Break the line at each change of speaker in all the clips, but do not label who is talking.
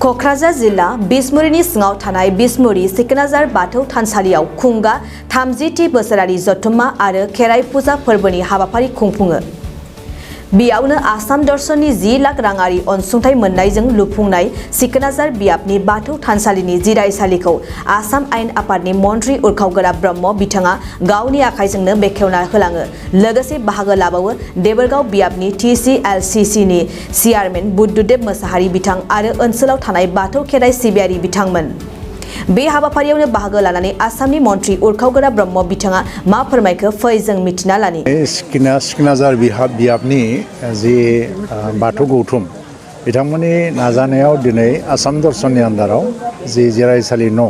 क'क्राझार जिल्ला बिसमुरिनि सिङाव थानाय बिसमुरि सिकोनाजार बाथौ थानसालियाव खुंगा 30थि बोसोरारि जथुम्मा आरो खेराइ फुजा फोरबोनि हाबाफारि खुंफुङो। बेयावनो आसाम दर्शननि 10 लाख राङारि अनसुंथाइ मोननायजों लुफुंनाय सिकोनाजार बियाबनि बाथौ थानसालिनि जिरायसालिखौ आसाम आयेन आफादनि मन्थ्रि उरखावगोरा ब्रह्म बिथाङा गावनि आखाइजोंनो बेखेवना होलाङो। लोगोसे बाहागो लाबावो देबोरगाव बियाबनि TCLCCनि चेयारमेन बुद्धदेब मोसाहारि बिथां आरो ओनसोलाव थानाय बाथौ खेराइ सिबियारि बिथांमोन। बे हाबाफारियावनो बाहागो लानानै आसामनि मन्थ्रि उरखावगोरा ब्रह्म बिथाङा मा फोरमायखो फै जों मिथिना लानि।
सिकोनाजार बियाबनि जि बाथौ गौथुम बिथांमोननि नाजानायाव दिनै आसाम दर्शननि आन्दाराव जि जिरायसालि न'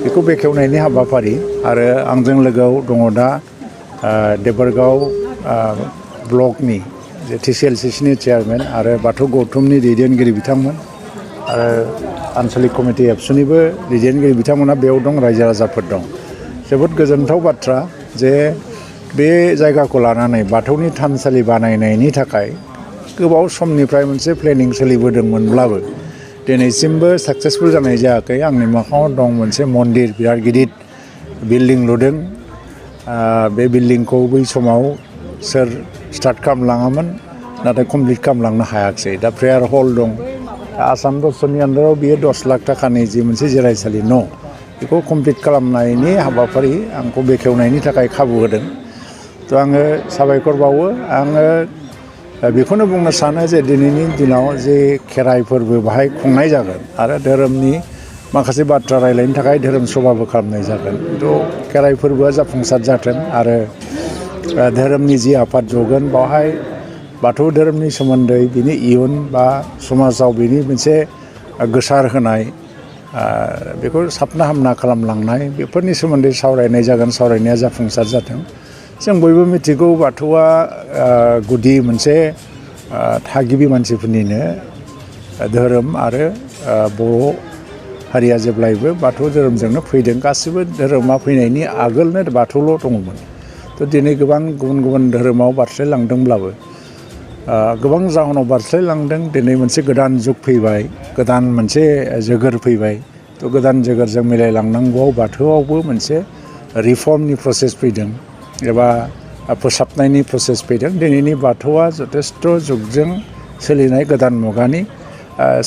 बेखौ बेखेवनायनि हाबाफारि आरो आंजों लोगोआव दङ दा देबोरगाव ब्लकनि जे TCLCCनि चेयारमेन आरो बाथौ गौथुमनि दैदेनगिरि बिथांमोन आरो आनसलिक कमिटि एबसुनिबो दैदेनगिरि बिथांमोना बेयाव दं, रायजो राजाफोर दं। जोबोद गोजोनथाव बाथ्रा जे बे जायगाखौ लानानै बाथौनि थानसालि बानायनायनि थाखाय गोबाव समनिफ्राय मोनसे प्लेनिं सोलिबोदोंमोनब्लाबो दिनैसिमबो साक्सेसफुल जानाय जायाखै। आंनि मोखाङाव दं मोनसे मन्दिर, बिराद गिदिर बिल्डिं लुदों। बे बिल्डिंखौ बै समाव सोर स्टार्ट खालामलाङामोन, नाथाय कमप्लिट खालामलांनो हायाखिसै। दा प्रेयार हल दं। आसाम दर्शननि आन्दाराव बियो 10 लाख थाखानि जि मोनसे जिरायसालि न' बेखौ कमप्लिट खालामनायनि हाबाफारि आंखौ बेखेवनायनि थाखाय खाबु होदों। थ' आङो साबायखर बावो। आङो बेखौनो बुंनो सानो जे दिनैनि दिनाव जे खेराइ फोरबो बाहाय खुंनाय जागोन आरो धोरोमनि माखासे बाथ्रा रायलायनो थाखाय धोरोम सभाबो खालामनाय जागोन। थ' खेराइ फोरबोआ जाफुंसार जाथों आरो धोरोमनि जि आफाद जगोन बावहाय बाथौ धोरोमनि सोमोन्दै बिनि इयुन बा समाजाव बिनि मोनसे गोसार होनाय बेखौ साबना हामना खालामलांनाय बेफोरनि सोमोन्दै सावरायनाय जागोन। सावरायनाया जाफुंसार जाथों। जों बयबो मिथिगौ बाथौआ गुदि मोनसे थागिबि मानसिफोरनिनो धोरोम आरो बर' हारिया जेब्लायबो बाथौ धोरोमजोंनो फैदों। गासिबो धोरोमा फैनायनि आगोलनो बाथौल' दङमोन। थ' दिनै गोबां गुबुन गुबुन धोरोमाव बारस्लायलांदोंब्लाबो गोबां जाहोनाव बारस्लायलांदों। दिनै मोनसे गोदान जुग फैबाय, गोदान मोनसे जोगोर फैबाय। थ' गोदान जोगोरजों मिलायलांनांगौआव बाथौआवबो मोनसे रिफर्मनि प्रसेस फैदों एबा फोसाबनायनि प्रसेस फैदों। दिनैनि बाथौआ जथेस्थ' जुगजों सोलिनाय गोदान मुगानि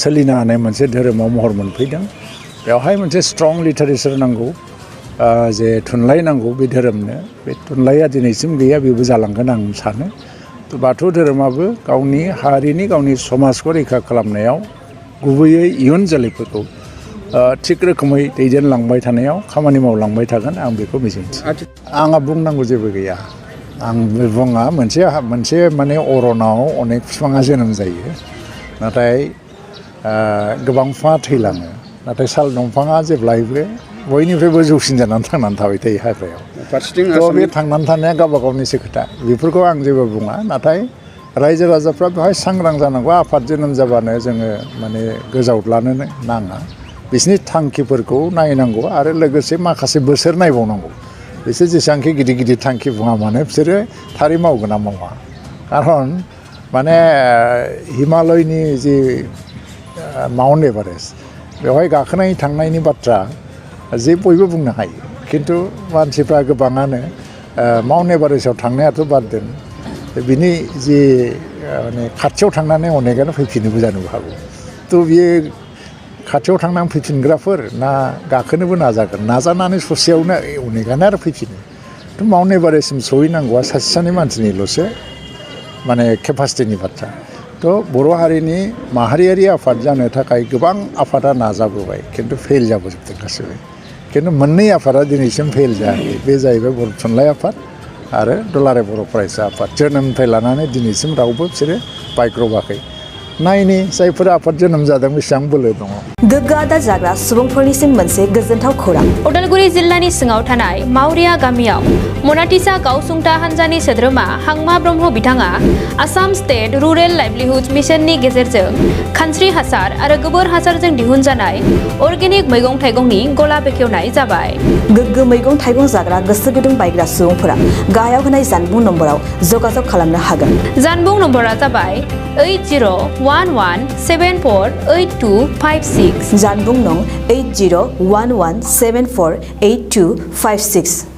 सोलिनो हानाय मोनसे धोरोमाव महर मोनफैदों। बेवहाय मोनसे स्ट्रं लिटारेचार नांगौ, जे थुनलाइ नांगौ बे धोरोमनो। बे थुनलाइया दिनैसिम गैया, बेबो जालांगोन आं सानो। बाथौ धोरोमाबो गावनि हारिनि गावनि समाजखौ रैखा खालामनायाव गुबैयै इयुन जोलैफोरखौ थिग रोखोमै दैदेनलांबाय थानायाव खामानि मावलांबाय थागोन, आं बेखौ मिजिंथियो। आंहा बुंनांगौ जेबो गैया। आं बुङा मोनसे माने अरनाव अनेक बिफाङा जोनोम जायो, नाथाय गोबां बिफाङा थैलाङो। नाथाय साल दंफाङा जेब्लायबो बयनिफ्रायबो जौसिन जानानै थांनानै थाबाय थायो हाग्रायाव। थ' बे थांनानै थानाया गावबा गावनिसो खोथा, बेफोरखौ आं जेबो बुङा। नाथाय रायजो राजाफ्रा बेवहाय सांग्रां जानांगौ। आफाद जोनोम जाबानो जोङो माने गोजावद्लानो नाङा। बिसोरनि थांखिफोरखौ नायनांगौ आरो लोगोसे माखासे बोसोर नायबावनांगौ। बिसोर जेसेबांखि गिदिर गिदिर थांखि बुङा मानो बिसोरो थारै मावगोन ना मावा। खारन माने हिमालयनि जि माउन्ट एभारेस्ट बेवहाय गाखोनाय थांनायनि बाथ्रा जे बयबो बुंनो हायो, खिन्थु मानसिफ्रा गोबाङानो माउन्ट एभारेस्टआव थांनायाथ' बाद दोन, बिनि जि माने खाथियाव थांनानै अनेकआनो फैफिननोबो जानोबो हागौ। थ' बियो खाथियाव थांनानै फैफिनग्राफोर ना गाखोनोबो नाजानानै ससेयावनो अनेकआनो आरो फैफिनो। थ' माउन्ट एभारेस्टसिम सहैनांगौआ सासे सानै मानसिनिल'सो माने केपासिटिनि बाथ्रा। थ' बर' हारिनि माहारियारि आफाद जानो थाखाय गोबां आफादा नाजाबोबाय, खिन्थु फेल जाबोजोबदों गासैबो। खिन्थु मोननै आफादा दिनैसिम फेल जायाखै। बे जाहैबाय बर' थुनलाइ आफाद आरो दुलाराय बर' फरायसा आफाद। जोनोमनिफ्राय लानानै दिनैसिम रावबो बिसोरो बायग्रबाखै। नायनि जायफोर आफाद जोनोम जादों बेसेबां बोलो दङ।
गोग्गो आदार जाग्रा सुबुंफोरनिसिम मोनसे गोजोनथाव खौरां।
उदालगुरि जिल्लानि सिङाव थानाय मावरिया गामियाव मनाटिसा गावसुंथा हान्जानि सोद्रोमा हांमा ब्रह्म बिथाङा आसाम स्टेट रुरेल लाइभलिहुड मिशननि गेजेरजों खानस्रि हासार आरो गोबोर हासारजों दिहुनजानाय अर्गेनिक मैगं थाइगंनि गला बेखेवनाय जाबाय।
गोग्गो मैगं थाइगं जाग्रा गोसो गुदुं बायग्रा सुबुंफोरा गाहायाव होनाय जानबुं नम्बराव जगाजग खालामनो हागोन।
जानबुं नम्बरा जाबाय 8011748256
जानबुं नं 8011748256